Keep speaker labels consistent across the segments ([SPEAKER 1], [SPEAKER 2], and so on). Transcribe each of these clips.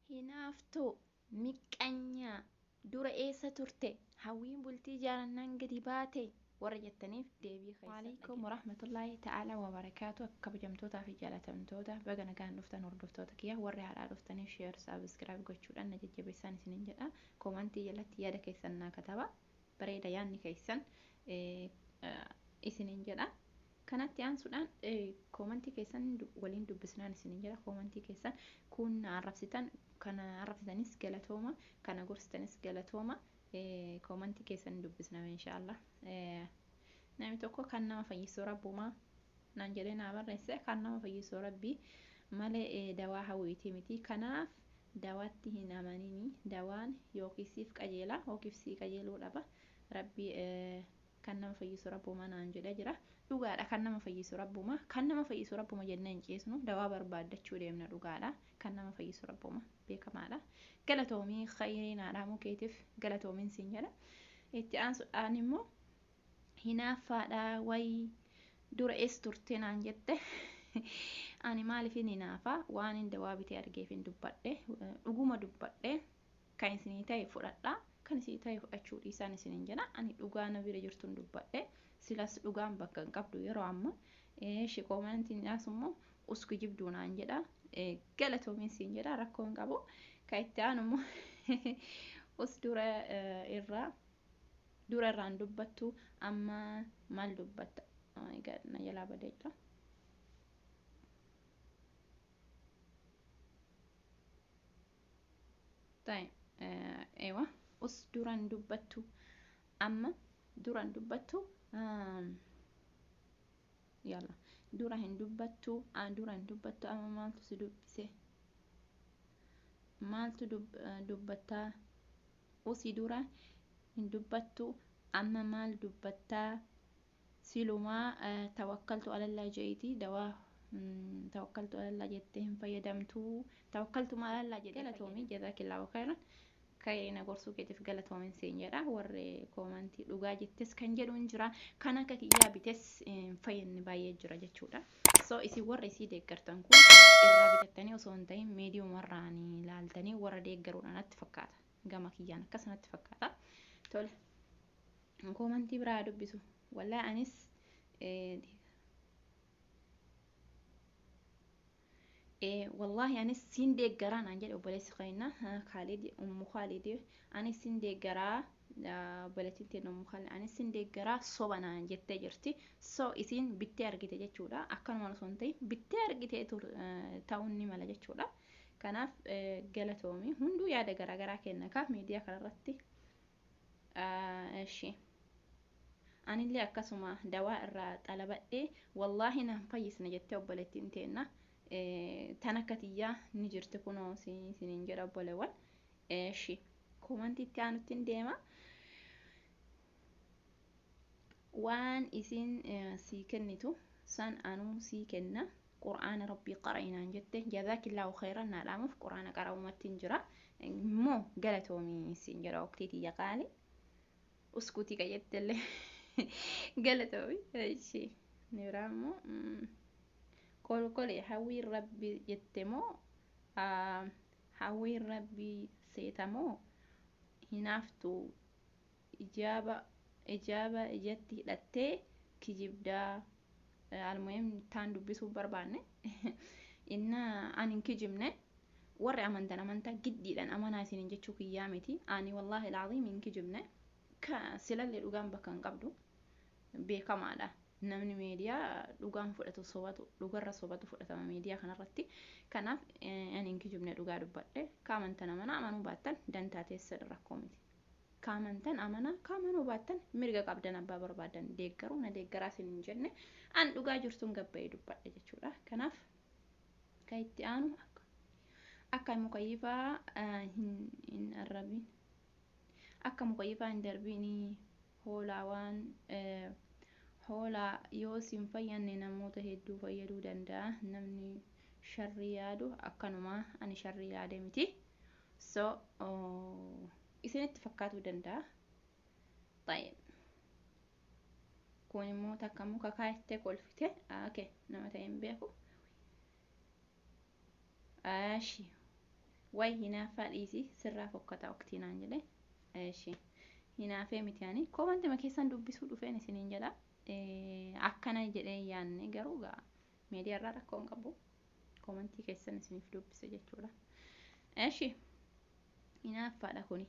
[SPEAKER 1] Hinaaftuu, miqqanyaa, dura eessa turte, hawwiin bultii jaarannaan gadi baate warra jettaniif deebii keessan. Waalaikum warahmatullaahi ta'ala wabarakaatu. Akka kabajamtootaa fi jaalatamtoota, baga nagaan dhuftan hordoftoota kiyya. Warri haaraa dhuftaniif share, subscribe gochuudhaan na jajjabeessaan isiniin jedha. Koomantii jalatti yaada keessan naa kataba, bareeda yaadni keessan isiniin jedha. Kanatti aansuudhaan koomantii keessan waliin dubbisnaan isiniin jedha. Koomantii keessan kun arrabsitan, kana arrabsitanis galatooma, kana gorsitanis galatooma. Koomantii keessan dubbisna inshaallah. Namni tokko kan nama fayyisu rabbumaa naan jedhee naa barreesse. Kan nama fayyisu rabbii malee dawaa hawwiitii miti, kanaaf dawaatti hin amanini. Dawaan yookiin siif qajeela yookiin sii qajeeluu dhaba. Rabbii kan nama fayyisu rabbumaa naan jedhee jira. Dhugaadha, kan nama fayyisu rabbuma. Kan nama fayyisu rabbuma jennee hin ciisnu, dawaa barbaaddachuu deemna. Dhugaadha, kan nama fayyisu rabbuma beekamaadha. Galatoomii, khayrii naadhaamuu keetiif galatoomiin siin jedha. Itti aansuudhaan immoo hinaaffaadha wayii, dura eessa turte naan jette. Ani maaliifin hinaafa? Waan hin dawaa bitee argeef hin dubbadhe, dhuguma dubbadhe. Kan isinii ta'e fudhadha, kan isinii ta'e fudhachuu dhiisaan isiniin jedha. Ani dhugaa na bira jirtuun dubbadhe, silas dhugaan bakka hin qabdu yeroo amma. Eeshi, koomantiin dhiyaas immoo usku jibduu naan jedha. Galatoomiin siin jedha, rakkoo hin qabu. Kan itti aanu immoo us dura irraa dura irraan dubbattu, amma maal dubbatta? Na jalaa badee jira. طيب, ايوه, us duran dubbattu, amma duran dubbattu, yalla, dura hin dubbattu, dura hin dubbattu, amma maaltu si dubbise? Maaltu dubbattaa? Usi dura hin dubbattu, amma maal dubbattaa? Silumaa tawakkaltu alallaa je'iti, dawaa tawakkaltu alallaa jettee hin fayyadamtuu, tawakkaltu alallaa jedhee. Galatoomii, jazaakillaahu khayran. Ka'ee na gorsuu keetiif galatoomin siin jedha. Warri koomantii dhugaa jettes kan jedhu hin jira, kan akka kiyyaa bites hin fayyadne baay'ee jira jechuudha. So isin warri isii deeggartan kun irraa bitattanii osoo hin ta'in miidiyumarraan ilaaltanii warra deeggaruudha natti fakkaata. Gama kiyyaan akkas natti fakkaata. Tole, koomantii biraa dubbisu. Wallaahi anis wallaahi anis siin deeggaraa naan jedhe obboleessi keenya Khaalid, Ummu Khaalid. Anis siin deeggaraa, obboleettiin teenya Ummu Khaalid, anis siin deeggaraa, soba naan jettee jirti. So isiin bittee argite jechuudha. Akkanuma osoo hin ta'in bittee argite ta'uun ni mala jechuudha. Kanaaf galatoomi. Hunduu yaada garaagaraa kenna ka miidiyaa kanarratti. Eshi, anillee akkasuma dawaa irraa xalabadhee wallaahi naan fayyisne jettee obboleettiin teenna. Tan akka tiyyaa ni jirti kunoo isiniin jedha obboleewwan. Eshi, koomantiitti aanutti hin deema. Waan isin sii kennitu san anuu sii kenna, qur'aana rabbii qara'inaan jette. Jazaakillaahu khayran naa dhaamuuf qur'aana qara'umatti hin jira immoo galatoomii siin jedha. Waqtii tiyya qaali uskutii qajettellee galatoomi. Eshi, ni biraa immoo kolkole hawwiin rabbi jette moo hawwiin rabbii seeta moo hinaaftu? Ijaaba ijaaba ijatti hidhattee kijibdaa. Almuhim, taan dubbisuu barbaanne inna ani hin kijibne. Warri amantan amantaa giddiidhaan amanaa isiniin jechuu kiyyaa miti. Ani wallaahi alaaziim hin kijibne. Ka silallee dhugaan bakka hin qabdu beekamaadha. Namni miidiyaa dhugaan fudhatu, sobatu dhugarra sobatu fudhatama miidiyaa kanarratti. Kanaaf ani hin kijibne, dhugaa dubbadhe. Ka amantan amanaa, amanuu baattan dantaa teessan, rakkoo miti. Ka amantan amanaa, ka amanuu baattan mirga qabdan abbaa barbaadan deeggaruu. Na deeggaraa isin hin jenne, an dhugaa jirtuun gabbayee dubbadhe jechuudha. Kanaaf ka itti aanu akka mukayyifaa hin arrabin, akka mukayyifaa hin darbiin. Hoolaa waan hoolaa yoo sin fayyanne namoota hedduu fayyaduu danda'a. Namni sharrii yaadu akkanuma. Ani sharrii yaade miti. So isinitti fakkaatuu danda'a. طيب, kun immoo takka muka kaayattee kolfite. Okay, nama ta'e hin beeku. Ashi. Way hinaaffaa dhiisi, sirraa fokkataa oktii naan jedhe. Eshi, hinaafee miti, ani koomantima keessan dubbisuu dhufeen isiniin jedha. Akkana jedhee yaanne garuu gaa miidiyaa irraa rakkoo hin qabu. Koomantii keessan isiniif dubbise jechuudha. Eshi, hinaaffaadha kuni.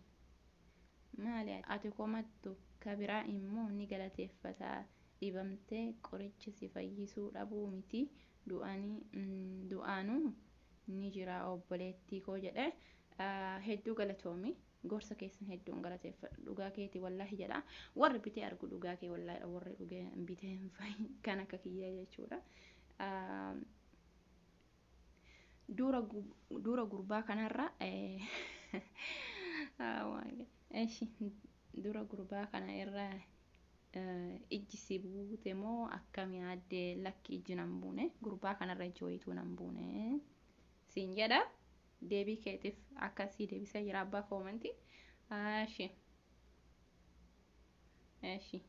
[SPEAKER 1] Maali ati komattu ka biraa immoo ni galateeffata. Dhibamtee qorichi si fayyisuu dhabuu miti, du'anii du'aanuu ni jira obboleettii koo jedhe. Hedduu galatoomi, gorsa keessan hedduun galateeffadha. Dhugaa keeti wallaahi jedha warri bitee argu, dhugaa kee wallaahi, warri dhugee bitee hin fayyin kan akka kiyyaa jechuudha. Dura gurbaa kanarra, eshi, dura gurbaa kana irra ijji si buute moo akkam yaadde? Lakki, ijji nan buune, gurbaa kanarra ijji wayituu nan buune siin jedha. Deebii keetiif akkasii deebisee jira abbaa koomantii. Eshi, eshi,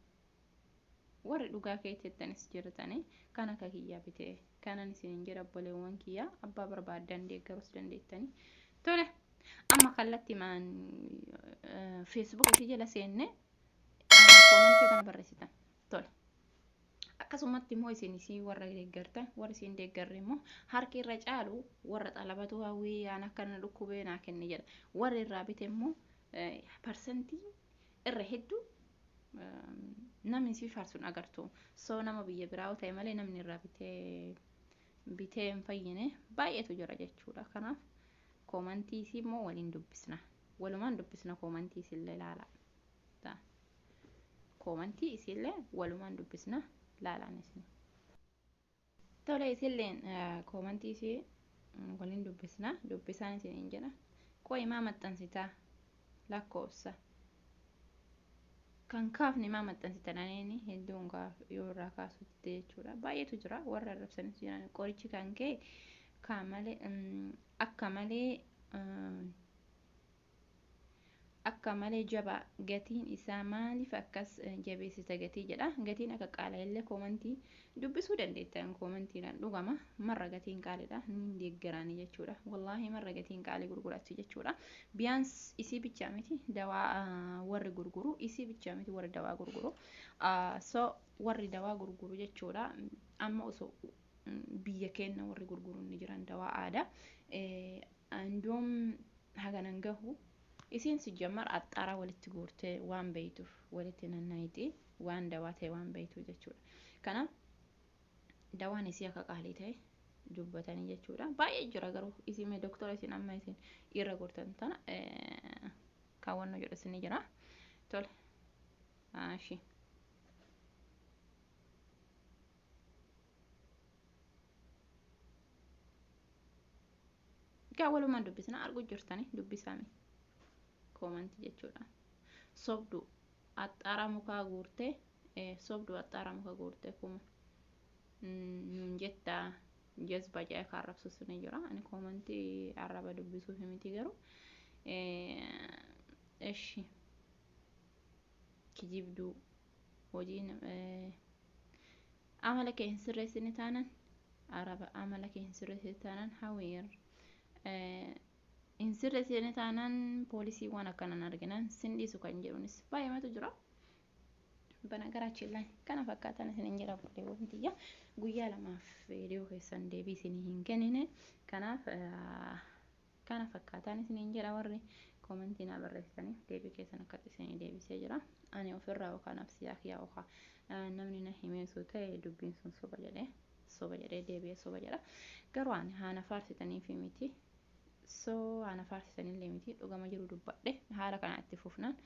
[SPEAKER 1] warri dhugaa keetti jettanis jirtanii kan akka kiyyaa bitee kanan isiniin jedha. Obboleewwan kiyyaa, abbaa barbaaddan deeggarus dandeettanii. Tole, amma kallattii maan feesbuukii jala seenne koomantii kana barreessitan. Tole, akkasumatti immoo isin isii warra deeggartan, warri isin deeggarre immoo harki irra caalu warra xalabatu hawwii aan akkana dhukkubee naa kenne jedha. Warri irraa bite immoo parsantii irra hedduu namni si faarsuun agartu. Soo nama biyya biraa ta'e malee namni irraa bitee hin fayyine baay'eetu jira jechuudha. Kanaaf koomantii isii immoo waliin dubbisna, walumaan dubbisna. Koomantii isiillee ilaala, koomantii isiillee walumaan dubbisna, laalaan isin. Tole, isilleen koomantii isii waliin dubbisna, dubbisaan isiniin jedha. Qo'i, maa maxxansitaa lakkoofsa kan kaafne? Maa maxxansita dhaneeni hedduun yoo irraa kaasutti jechuudha. Baay'eetu jira, warra arrabsanis jiran. Qorichi kan kee kaa malee akka malee akka malee jabaa, gatiin isaa maaliif akkas jabeessita gatii jedha. Gatiin akka qaala'ellee koomantii dubbisuu dandeettan. Koomantiidhaan dhugama marra gatiin qaaliidha ni deeggaranii jechuudha. Wallaahi marra gatiin qaalii gurguratti jechuudha. Biyaans isii bichaa miti dawaa warri gurguru, isii bichaa miti warri dawaa gurguru. So warri dawaa gurguru jechuudha, amma osoo biyya keenya warri gurguru ni jiran dawaa aadaa andoom haganan gahu. Isiin si jammar axxaaraa walitti guurtee waan beeytuuf walitti nannaayiti, waan dawaa ta'e waan beeytuuf jechuudha. Kanaaf dawaan isii akka qaalii ta'e dubbatanii jechuudha. Baay'ee jira garuu isii mee doktora isin amma isin irra gortan tana kaawwannoo jedhu isin jira. Tole. Ashi. Egaa walumaan dubbisna, arguu jirtanii dubbisaami koomantii jechuudha. Sobdu axxaaraa mukaa guurtee, sobdu axxaaraa mukaa guurtee kuma nuun jettaa jazba jedhee kan arrabsus ni jira. Ani koomantii arraba dubbisuuf miti garuu. Eshi, kijibduu hojiin amala kee hin sirreessine taanan, araba amala kee hin sirreessine taanan, hawiir hin sirreessine taanaan poolisiiwwan akkanan arginan sin dhiisu kan jedhunis baay'eematu jira. Banagaraachiin kana fakkaatan isin jira obboleewwan tiyya. Guyyaa 2f viidiyoo keessan deebii isinii hin kennine. Kanaaf kana fakkaataan isiniin jedha. Warri koomentii naa barreessitaniif deebii keessan akkatti isinii deebisee jira. Ani ofirraa yookaan absiyaa kiyyaa yookaan namni na himeessu ta'e dubbiin sun soba jedhee, soba jedhee deebi'ee soba jedha. Garuu ani haana faarsitaniif miti. So haana faarsitanillee miti, dhugama jiru dubbadhe. Haala kana itti fufnaan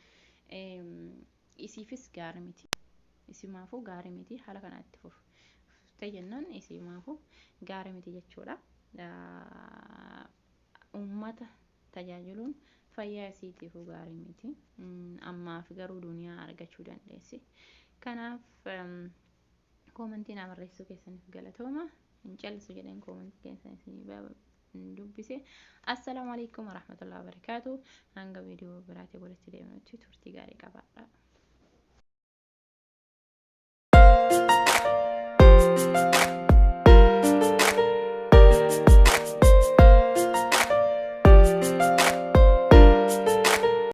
[SPEAKER 1] isiifis gaarii miti. Isimaafuu gaarii miti haala kana itti fuftee jennaan, isimaafuu gaarii miti jechuudha. Uummata tajaajiluun fayyaa isiitiifuu gaarii miti. Ammaaf garuu duniyaa argachuu dandeessi. Kanaaf koomentii naa barreessuu keessaniif galatooma. Hin callisu jedheen koomentii keessan isinii dubbise. Assalaamu alaikum warahmatullahi wabarakaatu. Hanga viidiyoo biraatii walitti deemnutti turtii gaarii qabaadha.